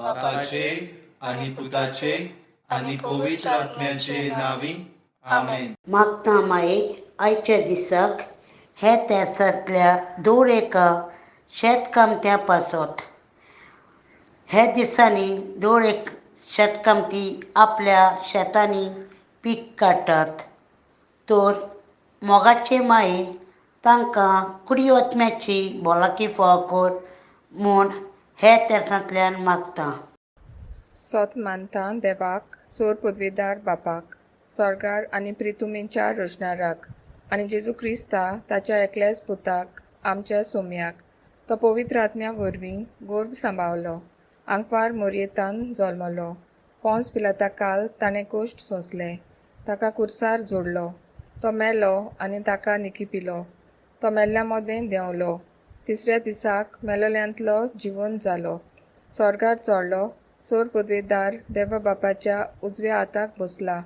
बापाचे आनी पुताचे आनी पवित्र आत्म्याचे नांवी, आमेन. मागता माये आयच्या दिसाक हे तेसांतल्या दर एका शेतकामत्या पासत. हे दिसांनी दर एक शेतकामती आपल्या शेतांनी पीक काडटात, तर मोगाचे माये तांकां कुडी आत्म्याची भलायकी फावो कर म्हूण हे तेर्सांतल्यान मागता. सोत मानता देवाक, सोर पदवेदार बापाक, सोर्गार आनी प्रितुमेच्या रचणाराक, आनी जेजू क्रिस्ता ताच्या एकल्याच पुताक, आमच्या सोम्याक, तो पवित्र आत्म्या वरवीं गोर्भ सांबावलो, आंकवार मोरयेतान जल्मलो, पोंस पिलाता काल ताणें कोश्ट सोंसले, ताका कुर्सार जोडलो, तो मेलो आनी ताका निकिपिलो, तो मेल्ल्या मदें देंवलो, तिसऱ्या दिसाक मेलोल्यांतलो जिवन जालो, सोर्गार चोडलो, सोर पदवेदार देवा बापाच्या उजव्या हाताक बसला,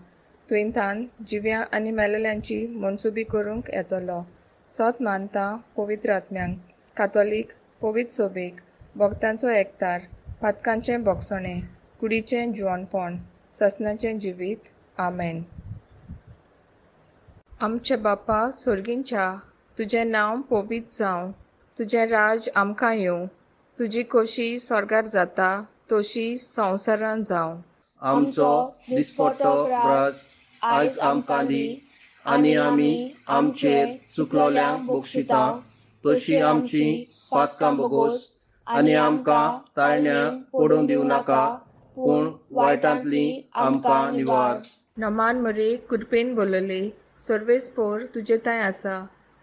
थंयथान जिव्या आनी मेलेल्यांची मनसुबी करूंक येतलो. सोत मानता पवित्र आत्म्यांक, कातोलीक पवित्र सोबेक, भक्तांचो एकतार, पातकांचें भोगसणें, कुडीचें जिवनपण, ससनाचें जिवीत. आमेन. आमच्या बापा सोर्गींच्या, तुजें नांव पवित्र जावं, तुजें राज आमकां येवं, तुजी खोशी स्वर्गार जाता तशी संवसारान जावं. आमचो दिसपट्टो ग्रास आयज आमकां दी, आनी आमी आमचेर चुकलोल्यांक बक्षिता तशी आमची पातकां बोगोस, आनी आमकां ताळण्या पडून दिवं नाका, पूण वायटांतली आमकां निवार. नमान मरे कृपेन बोलले, सर्वेस्पोर तुजे थंय आसा,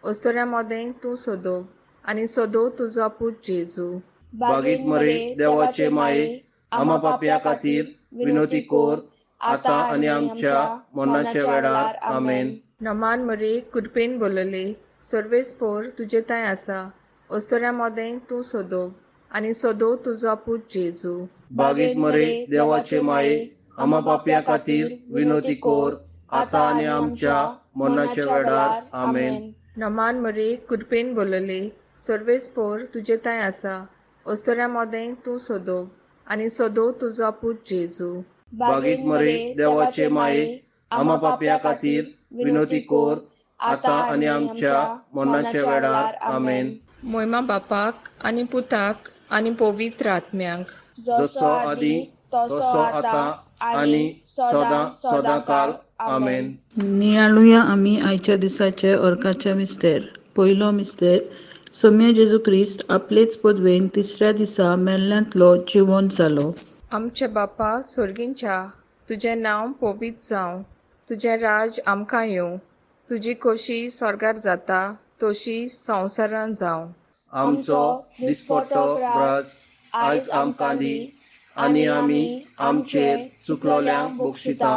अस्तुऱ्यां मदें तूं सोदो आनी सोदो तुजो पूत जेजू. बागीत मरे देवाचे माये, आमा पापया खातीर विनोती कोर, आतां आनी आमच्या मरणाच्या वेळार. आमेन. नमान मरे कृपेन बोलले, सर्वेस्पोर तुजे थंय आसा, अस्तुऱ्यां मदें तूं सोदो आनी सोदो तुजो पूत जेजू. बागीत मरे देवाचे माये, आमा पापया खातीर विनोती कोर, आतां आनी आमच्या मरणाच्या वेळार. आमेन. नमान मरे कृपेन बोलले, सर्वेस्पोर तुजे थंय आसा, अस्तुऱ्यां मदें तूं सोदो आनी सोदो तुजो पूत जेजू. बागीत मरे देवाचे माये, आमा पापया खातीर विनोती कोर, आतां आनी आमच्या मरणाच्या वेळार. आमेन. मोयमा बापाक आनी पुताक आनी पवित्र आत्म्यांक, जसो आदी तसो आतां आनी सदां सदां काल. आमेन. नियाळुया आमी आयच्या दिसाचे अर्काचे मिस्तेर. पयलो मिस्तेर, सोम्या जेजू क्रिस्त आपलेच पदवेन तिसऱ्या दिसा मेल्ल्यांतलो जिवंत जालो. आमच्या बापा सोर्गींच्या, तुजें नांव पवित्र जावं, तुजें राज आमकां येवं, तुजी खोशी स्वर्गार जाता तशी संवसारान जावं. आमचो दिसपट्टो ग्रास आयज आमकां दी, आनी आमी आमचेर चुकलोल्यांक बक्षिता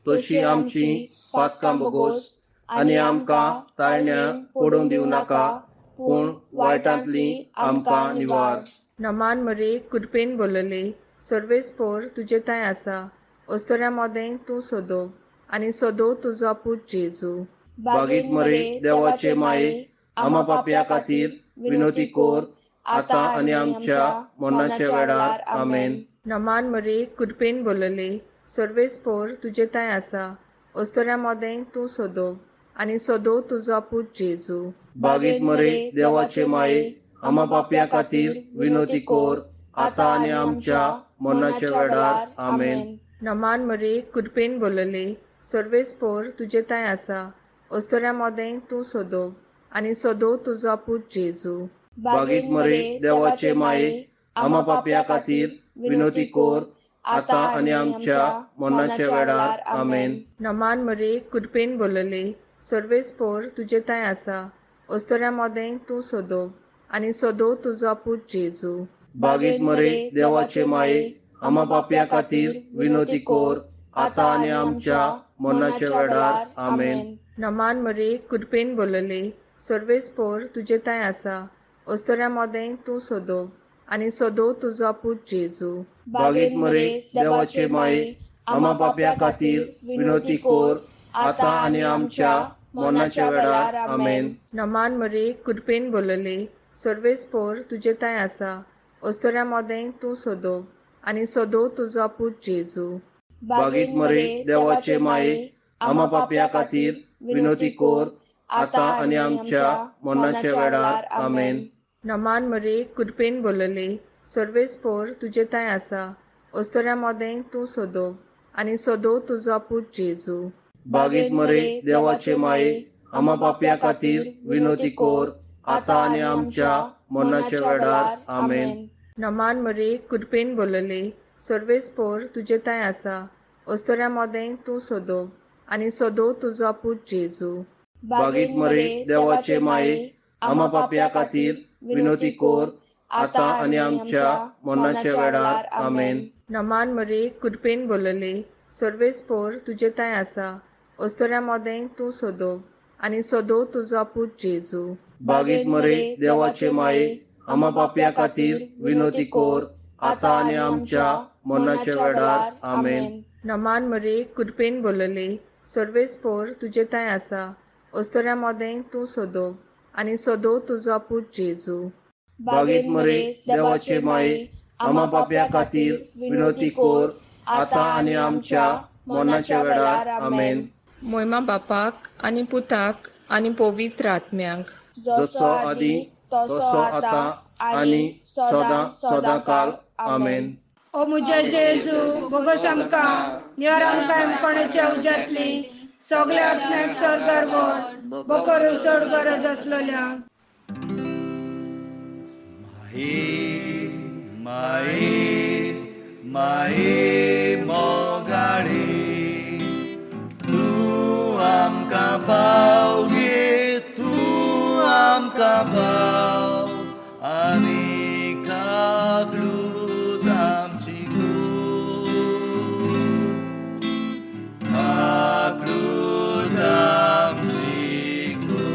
तशी आमची पातकां बोगोस, आनी आमकां ताळण्या पडून दिवं नाका, पूण वायटांतली आमकां निवार. नमान मरे कृपेन बोलले, सर्वेस्पोर तुजे थंय आसा, अस्तुऱ्यां मदें तूं सोदो आनी सोदो तुजो पूत जेजू. बागीत मरे देवाचे माये, आमा पापया खातीर विनोती कोर, आतां आनी आमच्या मरणाच्या वेळार. आमेन. नमान मरे कृपेन बोलले, सर्वेस्पोर तुजे थंय आसा, अस्तुऱ्यां मदें तूं सोदो आनी सोदो तुजो पूत जेजू. बागीत मरे देवाचे माये, आमा पापया खातीर विनोती कोर, आतां आनी आमच्या मरणाच्या वेळार. आमेन. नमान मरे कृपेन बोलले, सर्वेस्पोर तुजे थंय आसा, अस्तुऱ्यां मदें तूं सोदो आनी सोदो तुजो पूत जेजू. बागीत मरे देवाचे माये, आमा पापया खातीर विनोती कोर, आतां आनी आमच्या मरणाच्या वेळार. आमेन. नमान मरे कृपेन बोलले, सर्वेस्पोर तुजे थंय आसा, अस्तुऱ्यां मदें तूं सोदो आनी सोदो तुजो पूत जेजू. बागीत मरे देवाचे माये, आमा पापया खातीर विनोती कोर, आतां आनी आमच्या मरणाच्या वेळार. आमेन. नमान मरे कृपेन बोलले, सर्वेस्पोर तुजे थंय आसा, अस्तुऱ्यां मदें तूं सोदो आनी सोदो तुजो पूत जेजू. बागीत मरे देवाचे माये, आमा पापया खातीर विनोती कोर, आतां आनी आमच्या मरणाच्या वेळार. आमेन. नमान मरे कृपेन बोलले, सर्वेस्पोर तुजे थंय आसा, अस्तुऱ्यां मदें तूं सोदो आनी सदो तुजो पूत जेजू. बागीत मरे देवाचे माये, आमा पापया खातीर विनोती कोर, आतां आनी आमच्या मरणाच्या वेळार. आमेन. नमान मरे, कृपेन बोलले, सर्वेस्पोर तुजे तांय आसा, ओस्तोऱ्या मोदें तूं सोदोब आनी सोदो तुजो पूत जेजू. बागीत मरे देवाचे माये, आमा पापया खातीर विनोती कोर, आतां आनी आमच्या मरणाच्या वेळार. आमेन. नमान मरे, कृपेन बोलले, सर्वेस्पोर तुजे तांय आसा, ओस्तोऱ्या मोदें तूं सोदोब आनी सोदो तुजो पूत जेजू. बागीत मरे देवाचे माये, आमा पापया खातीर विनोती कोर, आतां आनी आमच्या मरणाच्या वेळार. आमेन. नमान मरे, कृपेन बोलले, सर्वेस्पोर तुजे तांय आसा, ओस्तोऱ्या मोदें तूं सोदोब आनी सोदो तुजो पूत जेजू. बागीत मरे देवाचे माये, आमा पापया खातीर विनोती कोर, आतां आनी आमच्या मरणाच्या वेळार. आमेन. नमान मरे, कृपेन बोलले, सर्वेस्पोर तुजे तांय आसा, ओस्तोऱ्या मोदें तूं सोदोब आनी सोदो तुजो पूत जेजू. बागीत मरे देवाचे माये, आमा पापया खातीर विनोती कोर, आतां आनी आमच्या मरणाच्या वेळार. आमेन. मोयमा बापाक आनी पुताक आनी पवित्र आत्म्याक, जसो आदी तसो आतां आनी सदां सदां काल. आमेन. ओ म्हज्या जेजू, बोगस आमकां निवार, आमकां कोणाच्या उज्यांतली सगल्या आत्म्याक स्वर्गार व्हर, बोकरून चड गरज आसलेल्या. माये माये माये मोगाळे, तूं आमकां पाव गे, तूं आमकां पाव, आनी काकलूत आमची कोर, काकलूत आमची कोर.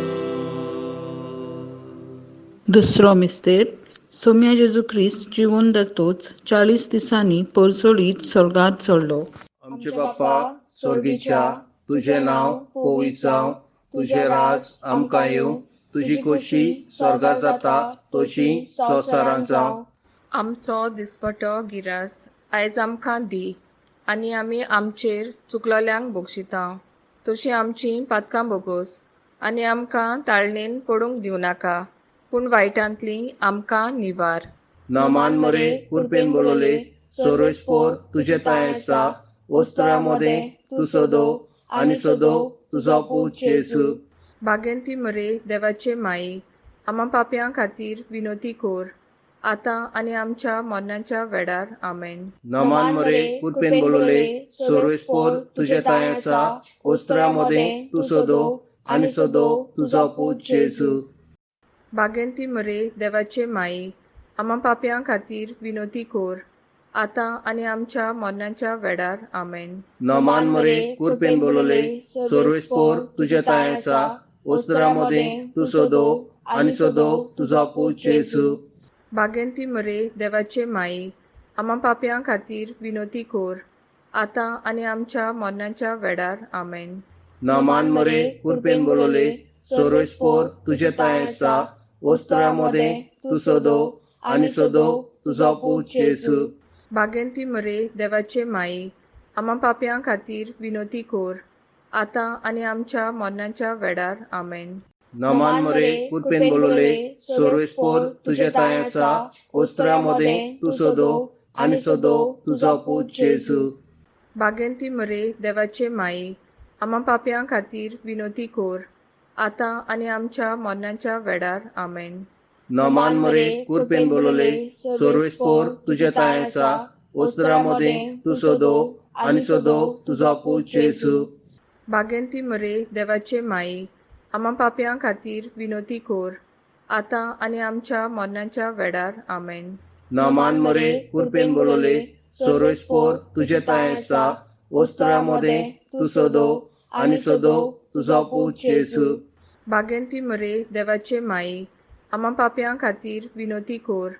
दुसरो मिस्तेर. सोम्या जेजू क्रिस्त जिवून जातोच 40 दिसांनी परजळीत स्वर्गात चडलो. आमचे बाप्पा स्वर्गीच्या, तुजें नांव पवित्र जावं, तुजें राज आमकां येवं, तुजी खोशी स्वर्गार जाता तशी संवसारांत जावं. आमचो दिसपटो गिरास आयज आमकां दी, आनी आमी आमचेर चुकलोल्यांक बक्षिता तशी आमची पातकां बोगोस, आनी आमकां ताळणेन पडूंक दिवं नाका, पूण वायटांतली आमकां निवार. नमान मरे, कृपेन बोलले, सर्वेस्पोर तुजें तांय आसा, वस्त्रां मदें तूं सोदो आनी सोदो तुजो पूत जेजू. बागेंती मरे देवाचे माई, आमा पापयां खातीर विनोती कोर, आतां आनी आमच्या मरणाच्या वेळार. आमेन. नमान मरे, कृपेन बोलले, सर्वेस्पोर तुजें तांय आसा, वस्त्रां मदें तूं सोदो आनी सोदो तुजो पूत जेजू. बागेंती मरे देवाचे माई, आमा पापयां खातीर विनोती कोर, आतां आनी आमच्या मरणाच्या वेळार. आमेन. नमान मरे, कृपेन बोलले, सर्वेस्पोर तुजें तांय आसा, वस्त्रां मदें तूं सोदो आनी सोदो तुजो पूत जेजू. बागेंती मरे देवाचे माई, आमा पापयां खातीर विनोती कोर, आतां आनी आमच्या मरणाच्या वेळार. आमेन. नमान मरे, कृपेन बोलले, सर्वेस्पोर तुजें तांय आसा, वस्त्रां मदें तूं सोदो आनी सोदो तुजो पूत जेजू. बागेंती मरे देवाचे माई, आमा पापयां खातीर विनोती कोर, आतां आनी आमच्या मरणाच्या वेळार. आमेन. नमान मरे, कृपेन बोलले, सर्वेस्पोर तुजें तांय आसा, वस्त्रां मदें तूं सोदो आनी सोदो तुजो पूत जेजू. बागेंती मरे देवाचे माई, आमा पापयां खातीर विनोती कोर, आतां आनी आमच्या मरणाच्या वेळार. आमेन. नमान मरे, कृपेन बोलले, सर्वेस्पोर तुजें तांय आसा, वस्त्रां मदें तूं सोदो आनी सोदो तुजो पूत जेजू. बागेंती मरे देवाचे माई, आमा पापयां खातीर विनोती कोर, आतां आनी आमच्या मरणाच्या वेळार. आमेन. नमान मरे, कृपेन बोलले, सर्वेस्पोर तुजें तांय आसा, वस्त्रां मदें तूं सोदो आनी सोदो तुजो पूत जेजू. बागेंती मरे देवाचे माई, आमा पापयां खातीर विनोती कोर,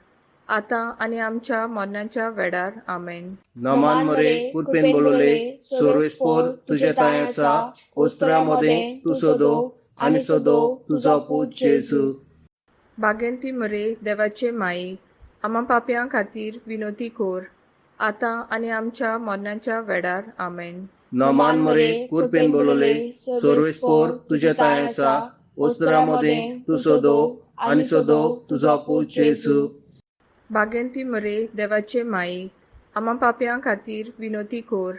आतां आनी आमच्या मरणाच्या वेळार. आमेन. नमान मरे, कृपेन बोलले, सर्वेस्पोर तुजें तांय आसा, वस्त्रां मदें तूं सोदो आनी सोदो तुजो पूत जेजू. बागेंती मरे देवाचे माई, आमा पापयां खातीर विनोती कोर, आतां आनी आमच्या मरणाच्या वेळार. आमेन. नमान मरे कृपेन बोलले सर्वेस्पोर तुजे ताय आसा, ओस्तरा मदें तूं सोदो आनी सोदो तुजो पूत जेजू. बागेंती मरे देवाचे माई, आमा पापयां खातीर विनोती कोर,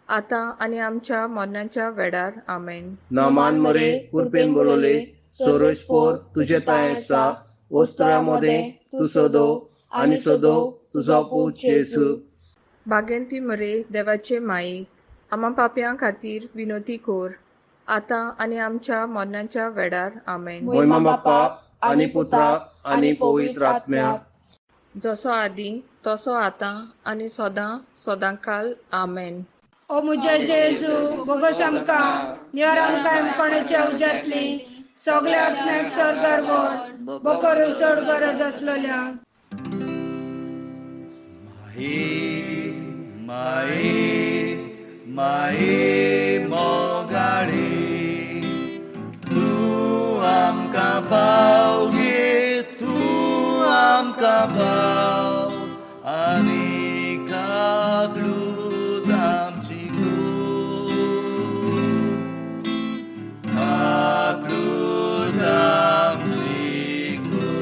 आतां आनी आमच्या मरणाच्या वेळार. आमेन. नमान मरे कृपेन बोलले सर्वेस्पोर तुजे ताय आसा, ओस्तरा मदें तूं सोदो आनी सोदो तुजो पूत जेजू. बागेंती मरे देवाचे माई, आमा पापयां खातीर विनोती कोर, आतां आनी आमच्या मरणाच्या वेळार. आमेन. मोहिमा बापाक आनी पुत्राक आनी पवित्र आत्म्याक, जसो आदी तसो आतां आनी सदां सदांकाल. आमेन. ओ मुझे जेजू बोगस आमकां निवार आमकां कोणाच्या उज्यांतली सगल्या आत्म्याक स्वर्गार व्हर, बोकर चड गरज आसलेल्या. माई माई माई मोगाळी, तूं आमकां पाव गे, तूं आमकां पाव आनी काकलूत आमची कर, काकलूत आमची कर.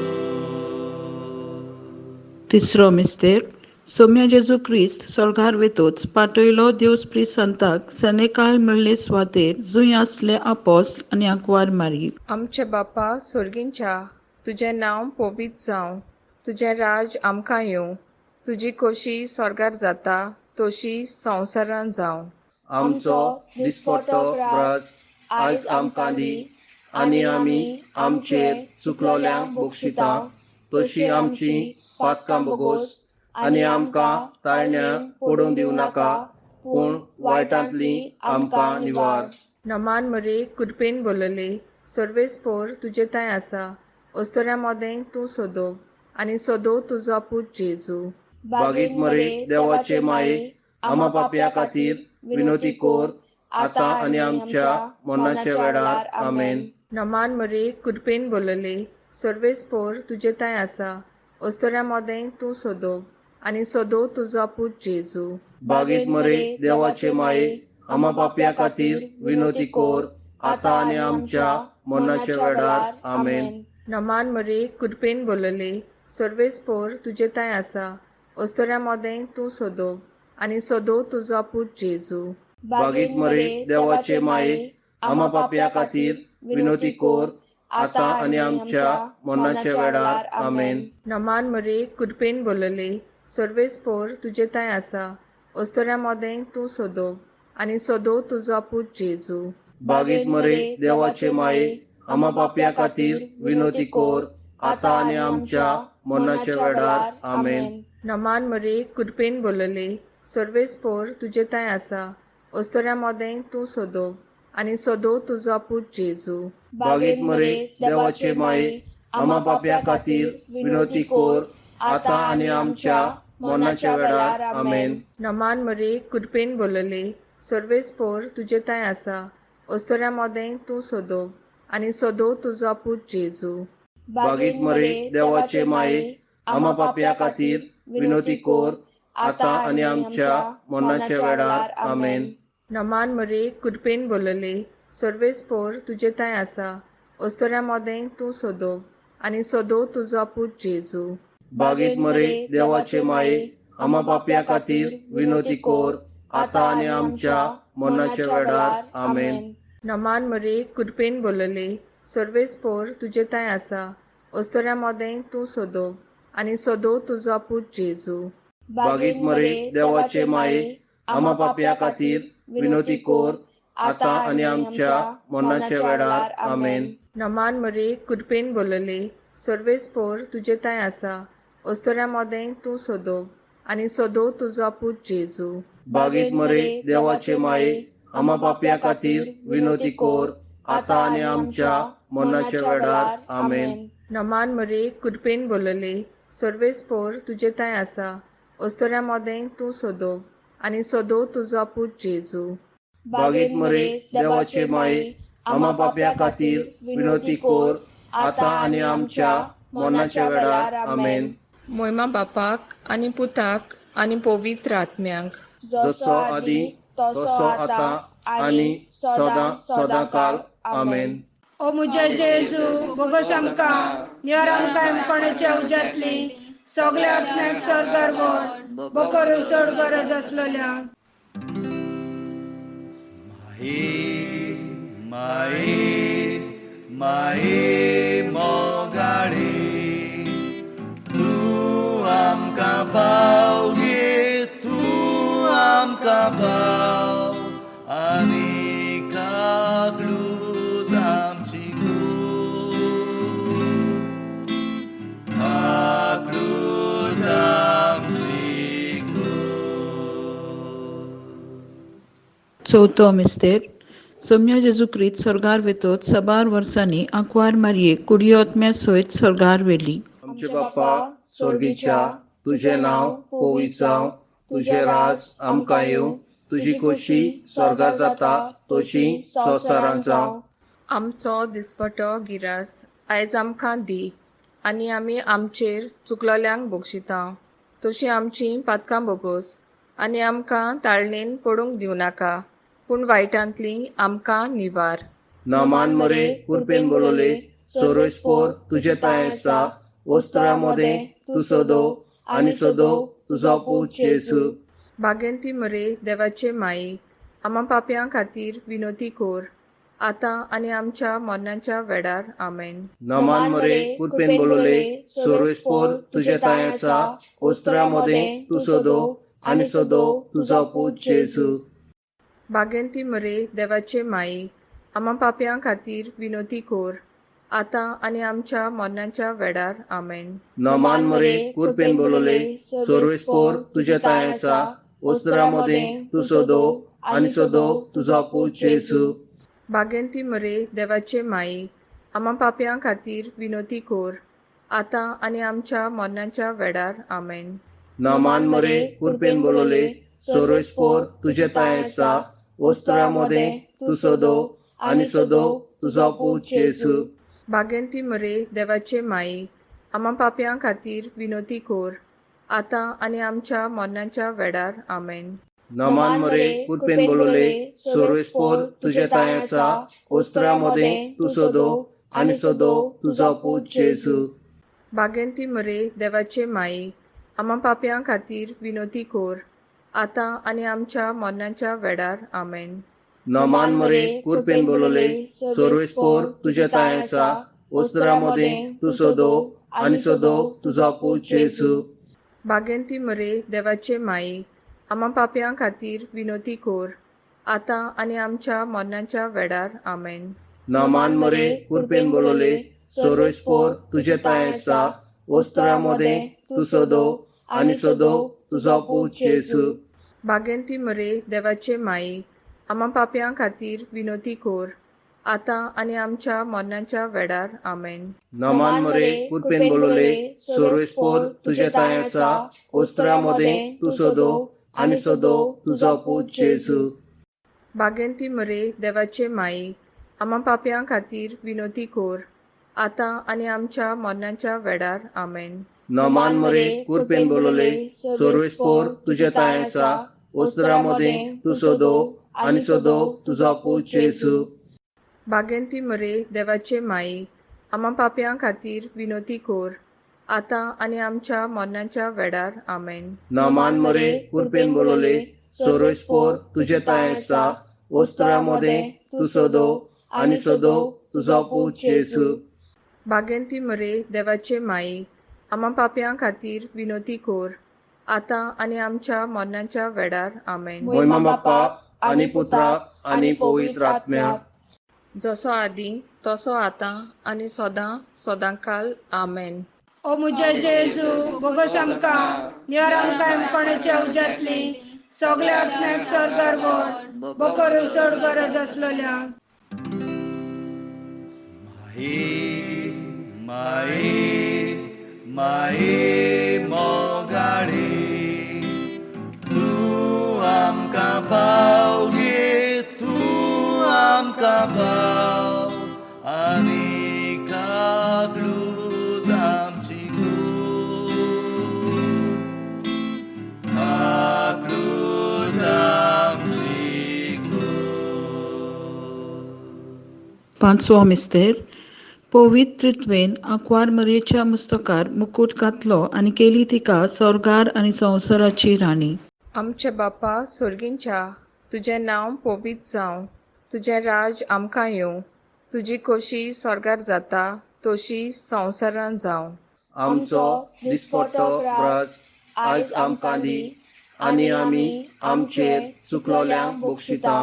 तिसरो मिस्तेर. सोम्या जेजू क्रिस्त सोर्गार वेतोच पाटयलो देव संताक सेनेकाल मेळ्ळे सुवातेर जंय आसले आपोस्ल आनी आंकवार मारी. आमचे बापा सोर्गींच्या, तुजें नांव पवित्र जावं, तुजें राज आमकां येवं, तुजी खोशी स्वर्गार जाता तशी संवसारान जावं. आमचो दिसपट्टो ग्रास आयज आमकां दी, आनी आमी आमचेर चुकलोल्यांक बक्षिता तशी आमची पातकां बोगोस, आनी आमकां ताळण्या पडून दिवं नाका, पूण वायटांतली आमकां निवार. नमान मरे कृपेन बोलले सर्वेस्पोर तुजे थंय आसा, अस्तुऱ्यां मदें तूं सोदो आनी सोदो तुजो पूत जेजू. बागीत मरे देवाचे माये, आमा पापया खातीर विनोती कोर, आतां आनी आमच्या मरणाच्या वेळार. आमेन. नमान मरे कृपेन बोलले सर्वेस्पोर तुजे थंय आसा, अस्तुऱ्यां मदें तूं सोदो आनी सोदो तुजो पूत जेजू. बागीत मरे देवाचे माये, आमा पापया खातीर विनोती कोर, आतां आनी आमच्या मरणाच्या वेळार. आमेन. नमान मरे कृपेन बोलले सर्वेस्पोर तुजे थंय आसा, अस्तुऱ्यां मदें तूं सोदो आनी सोदो तुजो पूत जेजू. बागीत मरे देवाचे माये, आमा पापया खातीर विनोती कोर, आतां आनी आमच्या मरणाच्या वेळार. आमेन. नमान मरे कृपेन बोलले सर्वेस्पोर तुजे थंय आसा, अस्तुऱ्यां मदें तूं सोदो आनी सोदो तुजो पूत जेजू. बागीत मरे देवाचे माये, आमा पापया खातीर विनोती कोर, आतां आनी आमच्या मरणाच्या वेळार. आमेन. नमान मरे कृपेन बोलले सर्वेस्पोर तुजे थंय आसा, अस्तुऱ्यां मदें तूं सोदो आनी सोदो तुजो पूत जेजू. बागीत मरे देवाचे माये, आमा पापया खातीर विनोती कोर, आतां आनी आमच्या मरणाच्या वेळार. आमेन. नमान मरे कृपेन बोलले सर्वेस्पोर तुजे थंय आसा, अस्तुऱ्यां मदें तूं सोदो आनी सोदो तुजो पूत जेजू. बागीत मरे देवाचे माये, आमा पापया खातीर विनोती कोर, आतां आनी आमच्या मरणाच्या वेळार. आमेन. नमान मरे कृपेन बोलले सर्वेस्पोर तुजे थंय आसा, अस्तुऱ्यां मदें तूं सोदो आनी सोदो तुजो पूत जेजू. बागीत मरे देवाचे माये, आमा पापया खातीर विनोती कोर, आतां आनी आमच्या मरणाच्या वेळार. आमेन. नमान मरे कृपेन बोलले सर्वेस्पोर तुजे थंय आसा, अस्तुऱ्यां मदें तूं सोदो आनी सोदो तुजो पूत जेजू. बागीत मरे देवाचे माये, आमा पापया खातीर विनोती कोर, आतां आनी आमच्या मरणाच्या वेळार. आमेन. नमान मरे कृपेन बोलले सर्वेस्पोर तुजे थंय आसा, अस्तुऱ्यां मदें तूं सोदो आनी सोदो तुजो पूत जेजू. बागीत मरे देवाचे माये, आमा पापया खातीर विनोती कोर, आतां आनी आमच्या मरणाच्या वेळार. आमेन. नमान मरे कृपेन बोलले सर्वेस्पोर तुजे थंय आसा, अस्तुऱ्यां मदें तूं सोदो आनी सोदो तुजो पूत जेजू. बागीत मरे देवाचे माये, आमा पापया खातीर विनोती कोर, आतां आनी आमच्या मरणाच्या वेळार. आमेन. मोयमा बापाक आनी पुताक आनी पवित्र आत्म्याक, जसो आदी तसो आतां आनी सदां सदांकाल. आमेन. ओ मुझे जेजू, बोगस आमकां निवार आमकां कोणाच्या उज्यांतली सगल्या आत्म्याक स्वर्गार व्हर, बोकरू चड गरज आसलेल्या. माई माई माई मोगाळी, तूं आमकां पाव गे, तूं आमकां पाव आनी काकलूत आमची कूर, काकलूत आमची कूर. चवथो मिस्तेर. सोम्या जेजू क्रिस्त स्वर्गार वेतोच साबार वर्सांनी आंकवार मारयेक कुडियोत्म्या सयत स्वर्गार व्हेली. आमचे बाप्पा स्वर्गीच्या, तुजें नांव पवित्र जावं, तुजें राज आमकां येवं, तुजी खोशी स्वर्गार जाता तशी संवसारांत जावं. आमचो दिसपटो गिरास आयज आमकां दी, आनी आमी आमचेर चुकलोल्यांक बक्षिता तशी आमची पातकां बोगोस, आनी आमकां ताळणेन पडूंक दिवं नाका, पूण वायटांतली आमकां निवार. नमान मरे कुरपेन बोलवले, सोरोस्पोर तुजे ताय आसा, वस्त्रा मदें तूं सदो आनी सदो तुजो पूत जेजू. बागेंती मरे देवाचे माई, आमा पापयां खातीर विनोती कोर, आतां आनी आमच्या मरणाच्या वेळार. आमेन. नमान मरे कुरपेन बोलवले, सोरोस्पोर तुजे ताय आसा, वस्त्रा मदें तूं सदो आनी सदो तुजो पूत जेजू. बागेंती मरे देवाचे माई, आमा पापयां खातीर विनोती कोर, आतां आनी आमच्या मरणाच्या वेळार. आमेन. नमान मरे कुरपेन बोलवले, सोरोस्पोर तुजे ताय आसा, वस्त्रा मदें तूं सदो आनी सदो तुजो पूत जेजू. बागेंती मरे देवाचे माई, आमा पापयां खातीर विनोती कोर, आतां आनी आमच्या मरणाच्या वेळार. आमेन. नमान मरे कुरपेन बोलवले, सोरोस्पोर तुजे ताय आसा, वस्त्रा मदें तूं सदो आनी सदो तुजो पूत जेजू. बागेंती मरे देवाचे माई, आमा पापयां खातीर विनोती कोर, आतां आनी आमच्या मरणाच्या वेळार. आमेन. नमान मरे कुरपेन बोलवले, सोरोस्पोर तुजे ताय आसा, वस्त्रा मदें तूं सदो आनी सदो तुजो पूत जेजू. बागेंती मरे देवाचे माई, आमा पापयां खातीर विनोती कोर, आतां आनी आमच्या मरणाच्या वेळार. आमेन. नमान मरे कुरपेन बोलवले, सोरोस्पोर तुजे ताय आसा, वस्त्रा मदें तूं सदो आनी सदो तुजो पूत जेजू. बागेंती मरे देवाचे माई, आमा पापयां खातीर विनोती कोर, आतां आनी आमच्या मरणाच्या वेळार. आमेन. नमान मरे कुरपेन बोलवले, सोरोस्पोर तुजे ताय आसा, वस्त्रा मदें तूं सदो आनी सदो तुजो पूत जेजू. बागेंती मरे देवाचे माई, आमा पापयां खातीर विनोती कोर, आतां आनी आमच्या मरणाच्या वेळार. आमेन. नमान मरे कुरपेन बोलवले, सोरोस्पोर तुजे ताय आसा, वस्त्रा मदें तूं सदो आनी सदो तुजो पूत जेजू. बागेंती मरे देवाचे माई, आमा पापयां खातीर विनोती कोर, आतां आनी आमच्या मरणाच्या वेळार. आमेन. नमान मरे कुरपेन बोलवले, सोरोस्पोर तुजे ताय आसा, वस्त्रा मदें तूं सदो आनी सदो तुजो पूत जेजू. बागेंती मरे देवाचे माई, आमा पापयां खातीर विनोती कोर, आतां आनी आमच्या मरणाच्या वेळार. आमेन. नमान मरे कुरपेन बोलवले, सोरोस्पोर तुजे ताय आसा, वस्त्रा मदें तूं सदो आनी सदो तुजो पूत जेजू. बागेंती मरे देवाचे माई, आमा पापयां खातीर विनोती कोर, आतां आनी आमच्या मरणाच्या वेळार. आमेन. मोहिमा बाप्पा आनी पुत्राक आनी पवित्र आत्म्याक, जसो आदी तसो आतां आनी सदां सदांकाल. आमेन. ओ मुझे जेजू, बोगस आमकां निवार आमकां कोणाच्या उज्यांतली सगल्या आत्म्याक स्वर्गार व्हर, बोकरू चड गरज आसलेल्या. माई माई माई मोगाळी, तूं आमकां पाव गे, तूं आमकां पाव आनी काकलूत आमची कूर, पांचवो मिस्तेर. पवित्रित्वेन आंकवार मरयेच्या मुस्तकार मुकूट घातलो आनी केली तिका सोर्गार आनी संवसाराची राणी. आमचे बापा सोर्गींच्या, तुजें नांव पवित्र जावं, तुजें राज आमकां येवं, तुजी खोशी स्वर्गार जाता तशी संवसारान जावं. आमचो दिसपट्टो ग्रास आयज आमकां दी आनी आमी आमचेर चुकलोल्यांक बक्षिता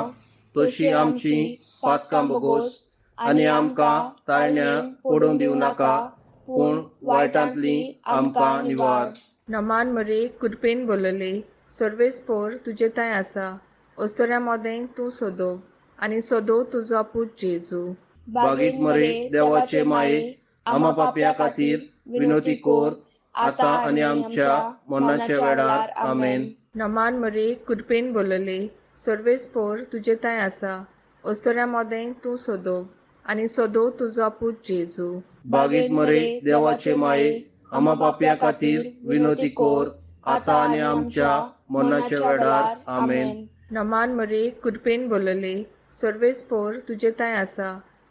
तशी आमची पातकां बोगोस आनी आमकां ताळण्या पडूंक दिवं नाका, पूण वायटांतली आमकां निवार. नमान मरे, कृपेन बोलले, सर्वेस्पोर तुजे थंय आसा, अस्तुऱ्यां मदें तूं सोदो आनी सोदो तुजो पूत जेजू. बागीत मरे देवाचे माये, आमा पापया खातीर विनोती कोर आतां आनी आमच्या मरणाच्या वेळार. आमेन. नमान मरे, कृपेन बोलले, सर्वेस्पोर तुजे थंय आसा, अस्तुऱ्यां मदें तूं सोदो आनी सोदो तुजो पूत जेजू. बागीत मरे देवाचे माये, आमा पापया खातीर विनोती कोर आतां आनी आमच्या मरणाच्या वेळार. आमेन. नमान मरे, कृपेन बोलले, सर्वेस्पोर तुजे थंय आसा,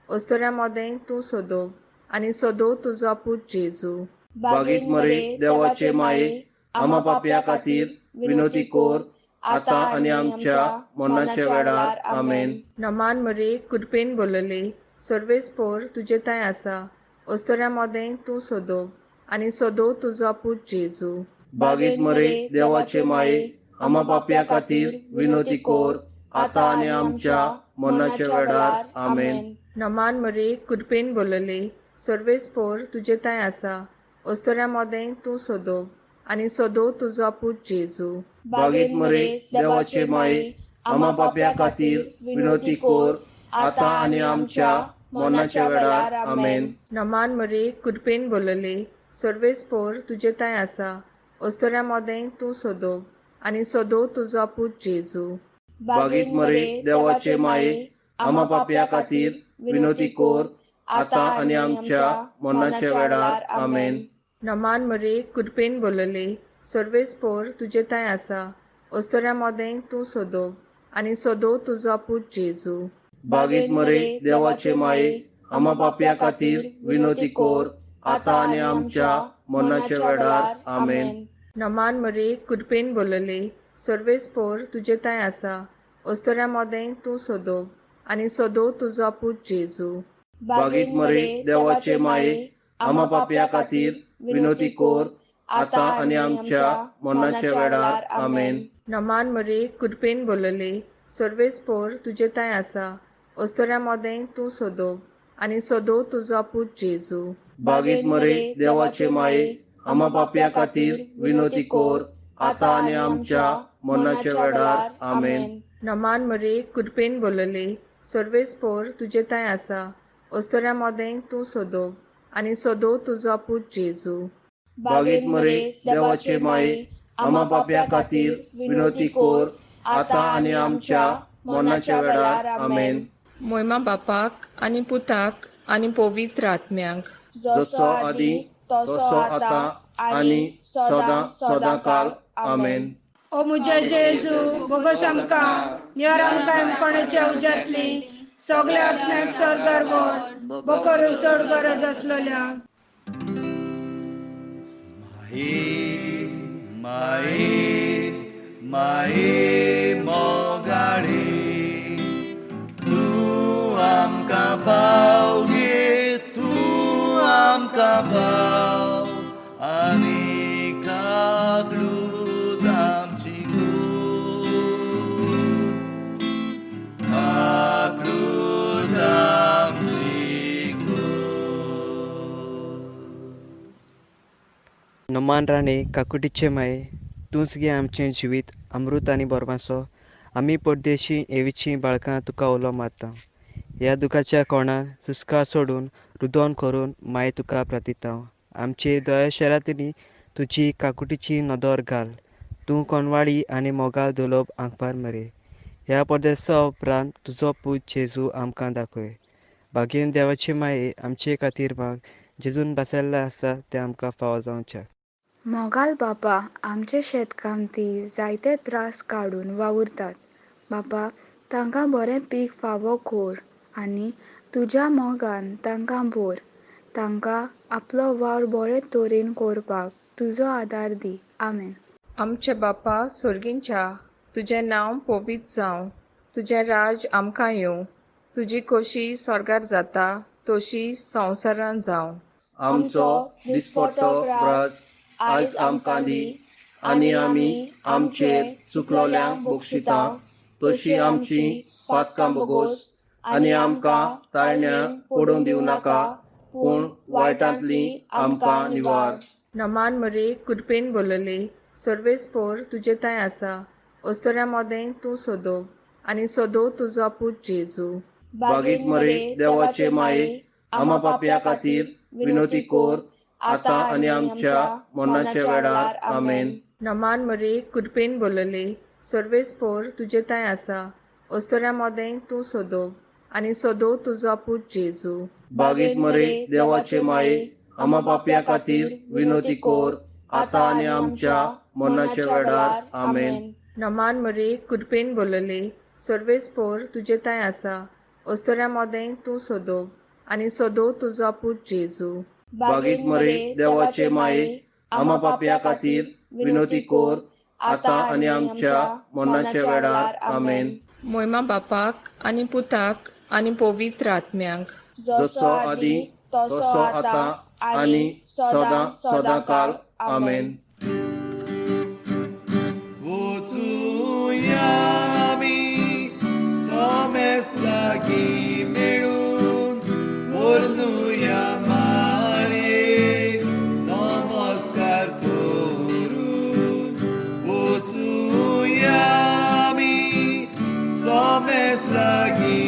अस्तुऱ्यां मदें तूं सोदो आनी सोदो तुजो पूत जेजू. बागीत मरे देवाचे माये, आमा पापया खातीर विनोती कोर आतां आनी आमच्या मरणाच्या वेळार. आमेन. नमान मरे, कृपेन बोलले, सर्वेस्पोर तुजे थंय आसा, अस्तुऱ्यां मदें तूं सोदो आनी सोदो तुजो पूत जेजू. बागीत मरे देवाचे माये, आमा पापया खातीर विनोती कोर आतां आनी आमच्या मरणाच्या वेळार. आमेन. नमान मरे, कृपेन बोलले, सर्वेस्पोर तुजे थंय आसा, अस्तुऱ्यां मदें तूं सोदो आनी सोदो तुजो पूत जेजू. बागीत मरे देवाचे माये, आमा पापया खातीर विनोती कोर आतां आनी आमच्या मरणाच्या वेळार. आमेन. नमान मरे, कृपेन बोलले, सर्वेस्पोर तुजे थंय आसा, अस्तुऱ्यां मदें तूं सोदो आनी सोदो तुजो पूत जेजू. बागीत मरे देवाचे माये, आमा पापया खातीर विनोती कोर आतां आनी आमच्या मरणाच्या वेळार. आमेन. नमान मरे, कृपेन बोलले, सर्वेस्पोर तुजे थंय आसा, अस्तुऱ्यां मदें तूं सोदो आनी सोदो तुजो पूत जेजू. बागीत मरे देवाचे माये, आमा पापया खातीर विनोती कोर आतां आनी आमच्या मरणाच्या वेळार. आमेन. नमान मरे, कृपेन बोलले, सर्वेस्पोर तुजे थंय आसा, अस्तुऱ्यां मदें तूं सोदो आनी सोदो तुजो पूत जेजू. बागीत मरे देवाचे माये, आमा पापया खातीर विनोती कोर आतां आनी आमच्या मरणाच्या वेळार. आमेन. नमान मरे, कृपेन बोलले, सर्वेस्पोर तुजे थंय आसा, अस्तुऱ्यां मदें तूं सोदो आनी सोदो तुजो पूत जेजू. बागीत मरे देवाचे माये, आमा पापया खातीर विनोती कोर आतां आनी आमच्या मरणाच्या वेळार. आमेन. नमान मरे, कृपेन बोलले, सर्वेस्पोर तुजे थंय आसा, अस्तुऱ्यां मदें तूं सोदो आनी सोदो तुजो पूत जेजू. बागीत मरे देवाचे माये, आमा पापया खातीर विनोती कोर आतां आनी आमच्या मरणाच्या वेळार. आमेन. मोयमा बापाक आनी पुताक आनी पवित्र आत्म्याक, जसो आदी तसो आतां आनी सदां सदां काल. आमेन. ओ मुझे जेजू, बोगोस आमकां निवार, आमकां कोणाच्या उज्यांतली सगल्या आत्म्याक स्वर्गार व्हर, बोकरू चड गरज आसलेल्या. माई माई माई मोगाळी, तूं आमकां पाव गे, तूं आमकां पाव आनी काकलूत आमची कूड, काकलूत आमची कूड. नमान राणे, काकुटीचे माये, तूंच गे आमचें जिवीत अमृत आनी बोरमासो. आमी परदेशी एवीचीं बाळकां तुका उलो मारता. ह्या दुखाच्या कोणान सुस्कार सोडून रुदोन करून माये तुका प्रार्थिता. आमचे दया शरातिनी तुजी काकुटीची नदर घाल. तूं कोनवाळी आनी मोगाल दुलोब आंकपार मरे. ह्या परदेसा उपरांत तुजो पूत जेजू आमकां दाखय. भागेन देवाचे माये आमचे खातीर माग, जेजून बसयल्लें आसा तें आमकां फावो जावचें. मोगाल बापा, आमचे शेतकामती जायते त्रास काडून वावुरतात. बापा, तांकां बरें पीक फावो कोर आनी तुज्या मोगान तांकां भोर. तांकां आपलो वावर बरे तरेन करपाक तुजो आदार दी. आमेन. आमचे बापा सोर्गींच्या, तुजें नांव पवित्र जावं, तुजें राज आमकां येवं, तुजी खोशी स्वर्गार जाता तशी संवसारान जावं. आमचो दिसपट्टो ग्रास आयज आमकां दी आनी आमी आमचेर चुकलोल्यांक बक्षिता तशी आमची पातकां बोगोस आनी आमकां ताळण्या पडून दिवं नाका पूण वायटांतली आमकां निवार. नमान मरे कृपेन बोलले, सर्वेस्पोर तुजे थंय आसा, अस्तुऱ्यां मदें तूं सोदो आनी सोदो तुजो पूत जेजू. बागीत मरे देवाचे माये, आमा पापया खातीर विनोती कोर आतां आनी आमच्या मरणाच्या वेळार. आमेन. नमान मरे कृपेन बोलले, सर्वेस्पोर तुजे थंय आसा, अस्तुऱ्यां मदें तूं सोदो आनी सोदो तुजो पूत जेजू. बागीत मरे देवाचे माये, आमा पापया खातीर विनोती कोर आतां आनी आमच्या मरणाच्या वेळार. आमेन. नमान मरे कृपेन बोलले, सर्वेस्पोर तुजे थंय आसा, अस्तुऱ्यां मदें तूं सोदो आनी सोदो तुजो पूत जेजू. बागीत मरे देवाचे माये, आमा पापया खातीर विनोती कोर आतां आनी आमच्या मरणाच्या वेळार. आमेन. मोयमा बापाक आनी पुताक आनी पवित्र आत्म्याक, जसो आदी तसो आतां आनी सदां सदां काल. आमेन. वचुया आमी सोमेस लागीं मेळून व्हरुया मारयेक नमस्कार करून. वचुया आमी सोमेस लागीं